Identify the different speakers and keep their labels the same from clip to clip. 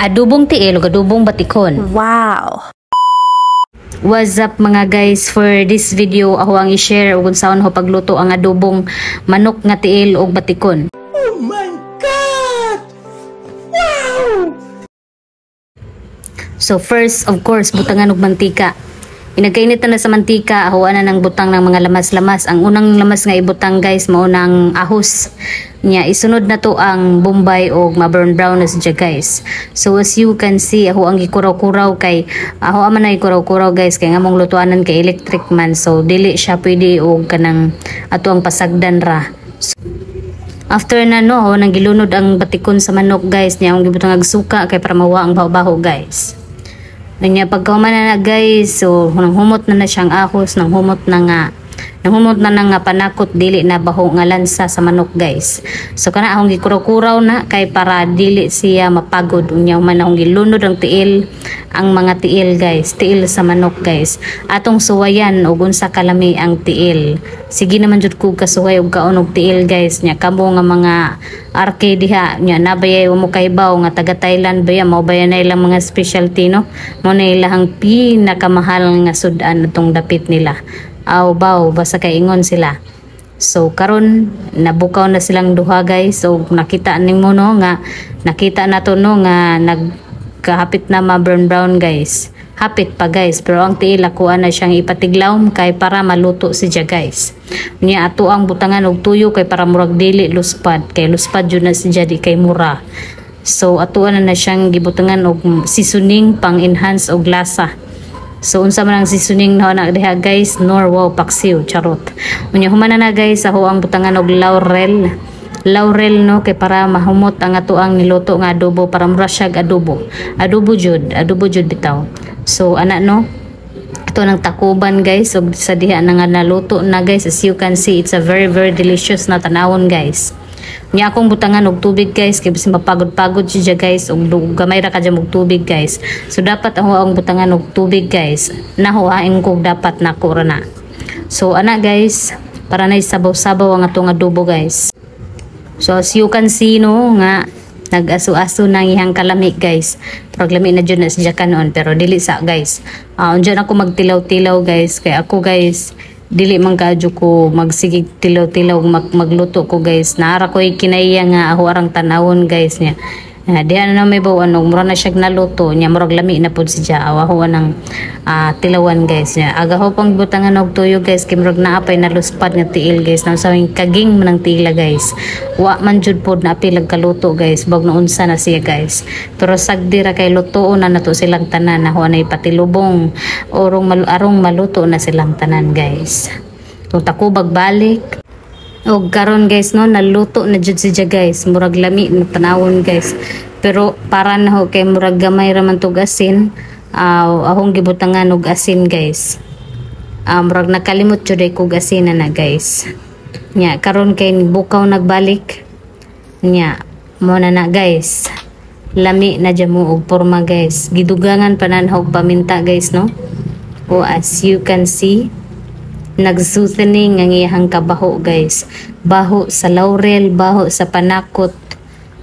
Speaker 1: Adobong tiil ug adobong batikon.
Speaker 2: Wow.
Speaker 1: What's up mga guys, for this video ako ang i-share ug unsaon ho pagluto ang adobong manok nga tiil ug batikon.
Speaker 3: Oh my God! Wow!
Speaker 1: So first, of course, butangan og mantika. Inagkainit na sa mantika, ahuan na ng butang ng mga lamas-lamas. Ang unang lamas nga ibutang guys, mao nang ahos. Nya isunod na to ang bombay og ma-brown brown na siya guys. So as you can see, ako ang gikuraw-kuraw kay aho man ay kuraw-kuraw guys kay ngamong lutuanan kay electric man. So dili siya pwede og kanang ato ang pasagdan ra. So, after na no, ako nang gilunod ang batikon sa manok guys, niya akong gibutang og suka kay para mawa ang baho-baho guys. Nya pagkahuman na guys, so nang humot na na siyang ahos, nang humot na nga panakot, dili na baho nga lansa sa manok guys. So kana akong gikuraw-kuraw na kay para dili siya mapagod. Unya man akong gilunod ang tiil, ang mga tiil guys, tiil sa manok guys. Atong suwayan og unsa kalami ang tiil. Sige naman jud ko kasuway og kaon og tiil guys. Nya kamo nga mga RK diha, nya nabayay mo kaybaw nga taga Thailand baya, mao baya na ilang mga specialty no. Mo na ilahang pinakamahal nga sud-an atong dapit nila. Aw baw basta kay ingon sila. So karon nabukaw na silang duha guys. So nakita nimo no nga nakita nato no nga nagkahapit na ma brown brown guys. Hapit pa guys, pero ang tiil akuha na siyang ipatiglawm kay para maluto siya guys. Nya ato ang butangan og tuyo kay para murag dili luspad, kay luspad jud na siya di kay mura. So ato na siyang gibutangan og seasoning pang enhance og lasa. So unsa man ang seasoning na na diha guys, nor wow paksiw charot. Unya human na guys, ako ang butangan og laurel. Laurel no kay para mahumot ang ato ang niluto nga adobo para mura siyag adobo. Adobo jud bitaw. So ana no, ito nang takuban guys, og sa diha na nga naluto na guys, as you can see, it's a very very delicious na tanawon guys. Nya akong butangan og tubig guys kay bisin mapagod-pagod siya guys og gamay ra ka dyan og tubig guys. So dapat ako ang butangan og tubig guys. Nahuhain ko dapat nako ra na. So ana guys, para nay sabaw-sabaw ang atong adobo guys. So as you can see no nga nag-aso-aso na ang iyang kalami guys. Pero lami na jud na siya kanon pero dili sa guys. Unjan ako magtilaw-tilaw guys kay ako guys dili man kaadyo ko magsigig tilaw-tilaw magluto ko guys. Naara ko'y kinaiya nga ako arang tanawon guys niya. Diha na may baw ano mura na siya naluto niya murag lami na pud siya. Aw ako nang tilawan guys niya. Aga ho pang butangan og tuyo guys kay murag naa pay naluspad nga tiil guys. Nang sawing kaging man ang tila guys. Wa man jud pod na apil kaluto guys bag naunsa na siya guys. Pero sagdi ra kay lutoon na nato silang tanan ako nay patilubong orong arong maluto na silang tanan guys. Tung takubag balik. Og karon guys no naluto na jud siya guys. Murag lami na tanawon guys. Pero para na ho kay murag gamay ra man tog asin. Ahong gibutangan og asin guys. Murag nakalimot jud ay kog asin na guys. Nya karon kay bukaw nagbalik. Nya mo na guys. Lami na jud mo og porma guys. Gidugangan pa na og paminta guys no. O as you can see, nagsuthening ang iyang kabaho guys. Baho sa laurel, baho sa panakot,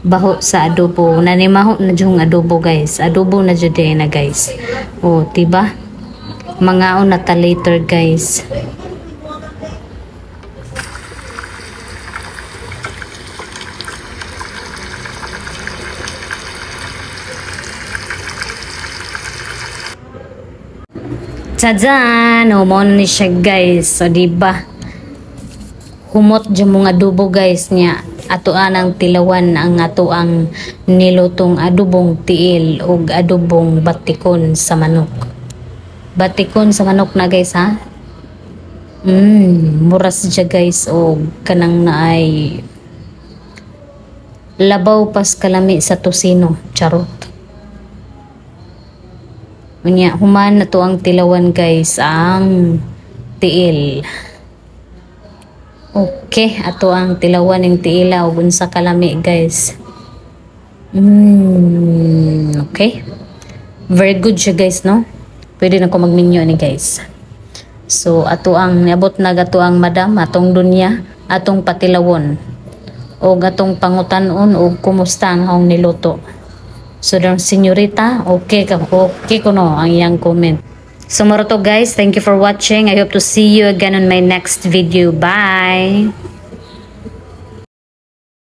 Speaker 1: baho sa adobo. Nanimaho na jung adobo guys. Adobo na jud na guys. O tiba? Mangaon na ta later guys. Tadaan! O, mo na ni siya guys. So, diba? Humot dyan mong adobo guys niya. Ato anang tilawan ang ato ang nilutong adobong tiil o adobong batikon sa manok. Batikon sa manok na guys ha? Muras siya guys o kanang na ay labaw pas kalami sa tosino. Charot. Unya, human na to ang tilawan guys, ang tiil. Okay, ato ang tilawan ng tiila ug unsa kalami guys. Okay. Very good siya guys, no? Pwede na ko magminyo ni guys. So, ato ang niabot na gato ang madam, atong dunya, atong patilawon. Og atong pangutan-on og kumusta ang ahong niluto. So daw senyorita, okay ka, okay ko no ang iyang comment. So mao to, guys, thank you for watching. I hope to see you again on my next video. Bye!